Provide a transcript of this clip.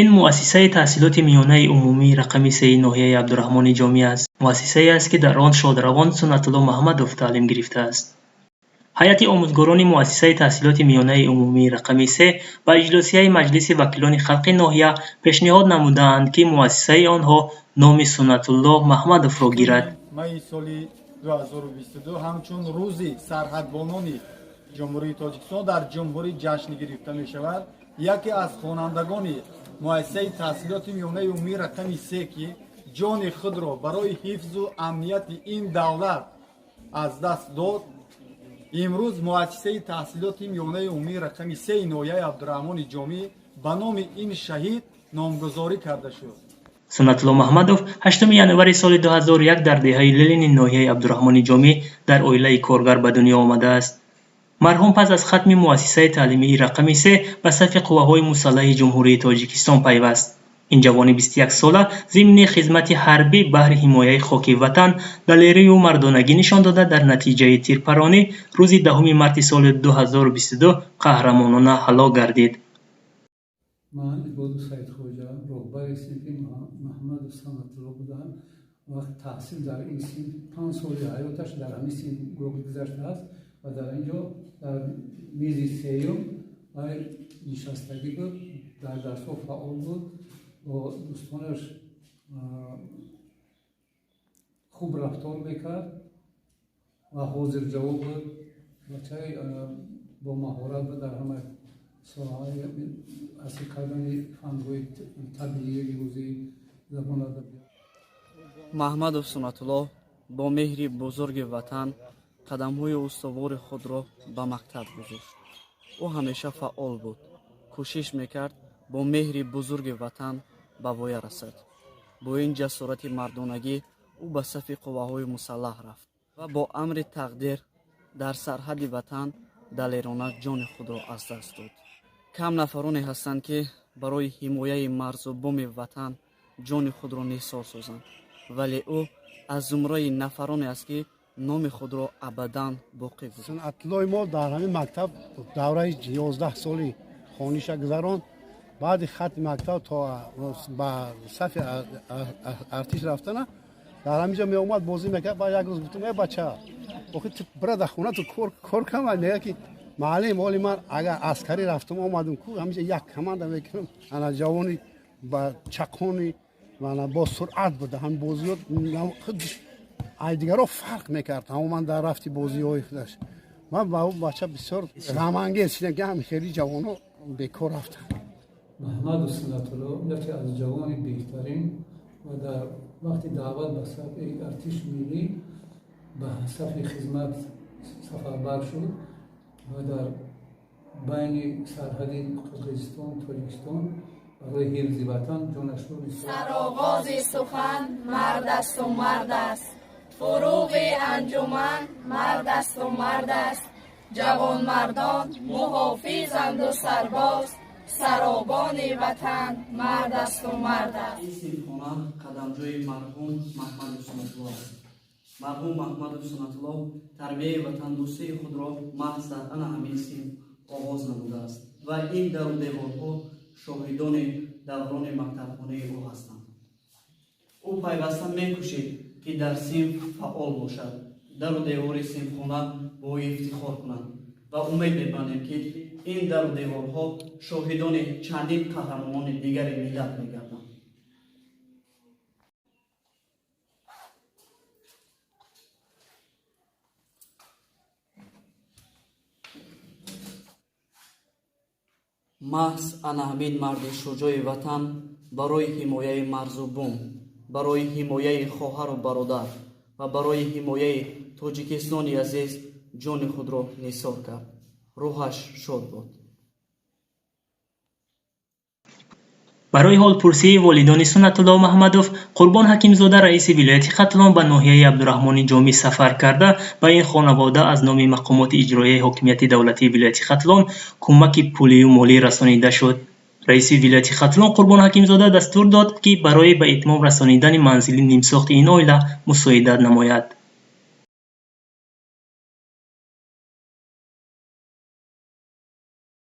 Ин муассисаи таҳсилоти миёнаи умумии рақами сеи ноҳияи Абдураҳмони Ҷомӣ аст. Муассисае аст, ки дар он шодравон Суннатулло Маҳмадов таълим гирифтааст. Ҳайати омӯзгорони муассисаи таҳсилоти миёнаи умумии рақами се ба иҷлосияи Маҷлиси вакилони халқи ноҳия пешниҳод намудаанд, ки муассисаи онҳо номи Суннатулло Маҳмадовро гирад. Майи соли 2022 ҳамчун рӯзи сарҳадбонони Ҷумҳурии Тоҷикистон дар ҷумҳурӣ ҷашн гирифта мешавад. Яке аз хонандагони муассисаи таҳсилоти миёнаи умумии рақами се, ки ҷони худро барои ҳифзу амнияти ин давлат аз даст дод, имрӯз муассисаи таҳсилоти миёнаи умумии рақами сеи ноҳияи Абдураҳмони Ҷомӣ ба номи ин шаҳид номгузорӣ карда шуд. Суннатулло Маҳмадов 8 январи соли 2001 дар деҳаи Ленини ноҳияи Абдураҳмони Ҷомӣ дар оилаи коргар ба дунё омадааст. Марҳум пас аз хатми муассисаи таълимии рақами се ба сафи қувваҳои мусаллаҳи Ҷумҳурии Тоҷикистон пайваст. Ин ҷавони 21-сола зимни хизмати ҳарбӣ баҳри ҳимояи хоки ватан далерию мардонагӣ нишон дода, дар натиҷаи тирпаронӣ рӯзи 10 марти соли 2022 қаҳрамонона ҳалок гардид. Ман Ибоду Саидхоҷа, роҳбари синфи Маҳмаду Санатулло будам. Вақт таҳсил дар ин синф 5 соли ҳаёташ дар ҳамин синф гузаштааст ва дар ин ҷо дар мизи сеюм вай нишастагӣ буд, дар дарсҳо фаъол буд, бо дӯстонаш хуб рафтор мекард ва ҳозирҷавоб буд. Бачаи бо маҳорат буд дар ҳама соҳаи ҳасил кардани фанҳои табиӣ, риёзӣ, забон, адабиёт. Маҳмадов Суннатулло бо меҳри бузурги ватан қадамҳои устувори худро ба мактаб гузошт. Ӯ ҳамеша фаъол буд, кӯшиш мекард бо меҳри бузурги ватан ба воя расад. Бо ин ҷасорати мардонагӣ ӯ ба сафи қувваҳои мусаллаҳ рафт ва бо амри тақдир дар сарҳади ватан далерона ҷони худро аз даст дод. Кам нафароне ҳастанд, ки барои ҳимояи марзу буми ватан ҷони худро нисор созанд, вале ӯ аз зумраи нафароне аст, ки номи худро абадан боқӣ гузошт. Сунъатуллои мо дар ҳамин мактаб давраи 11 соли хониша гузаронд. Баъди хатми мактаб то ба сафи артиш рафтана дар ҳамин ҷо меомад, бозӣ мекард. Баъд як рӯз гуфтам: э бача, охи ту бира дар хона, ту кор кам. Мега ки маълим, оли ман агар аскарӣ рафтам омадам ку, ҳаминҷа як команда мекунам. Ана ҷавони ба чақони ана бо суръат буда, ҳам бозиҳо ай дигаро фарқ мекард. Ҳамон дар рафти бозиҳои худаш ман ба ӯ бача бисёр ғамангез шудам, ки ҳам хеле ҷавоно бекор рафтанд. Маҳмаду Суннатулло яке аз ҷавони беҳтарин ва дар вақти даъват ба сафи артиши миллӣ ба сафи хизмат сафарбар шуд ва дар байни сарҳади Қирғизистон Тоҷикистон барои ҳифзи ватан ҷонашро нисор. Сароғози сухан мард асту мард аст, фуруғи анҷуман мард асту мард аст, ҷавонмардон муҳофизанду сарбоз, саробони ватан мард асту мард аст. Ин синфхона қадамҷои марҳум Маҳмаду Суннатулло аст. Марҳум Маҳмаду Суннатулло тарбияи ватандӯстии худро маҳз дар ана ҳамин синф оғоз намудааст ва ин дару деворҳо шоҳидони даврони мактабхонаи ӯ ҳастанд. Ӯ пайваста мекӯшид, ки дар синф фаъол бошад, дару девори синфхона бо ифтихор кунад ва умед мебандем, ки ин дару деворҳо шоҳидони чандин қаҳрамонони дигари миллат мегарданд. Маҳз ана ҳамин марди шуҷои ватан барои ҳимояи марзу бум, барои ҳимояи хоҳару бародар ва барои ҳимояи Тоҷикистони азиз ҷони худро нисор кард. Рӯҳаш шод бод. Барои ҳолпурсии волидони Суннатулло Маҳмадов Қурбон Ҳакимзода, раиси вилояти Хатлон, ба ноҳияи Абдураҳмони Ҷомӣ сафар карда, ба ин хонавода аз номи мақомоти иҷроияи ҳокимияти давлатии вилояти Хатлон кӯмаки пулию молӣ расонида шуд. Раиси вилояти Хатлон Қурбон Ҳакимзода дастур дод, ки барои ба итмом расонидани манзили нимсохти ин оила мусоидат намояд.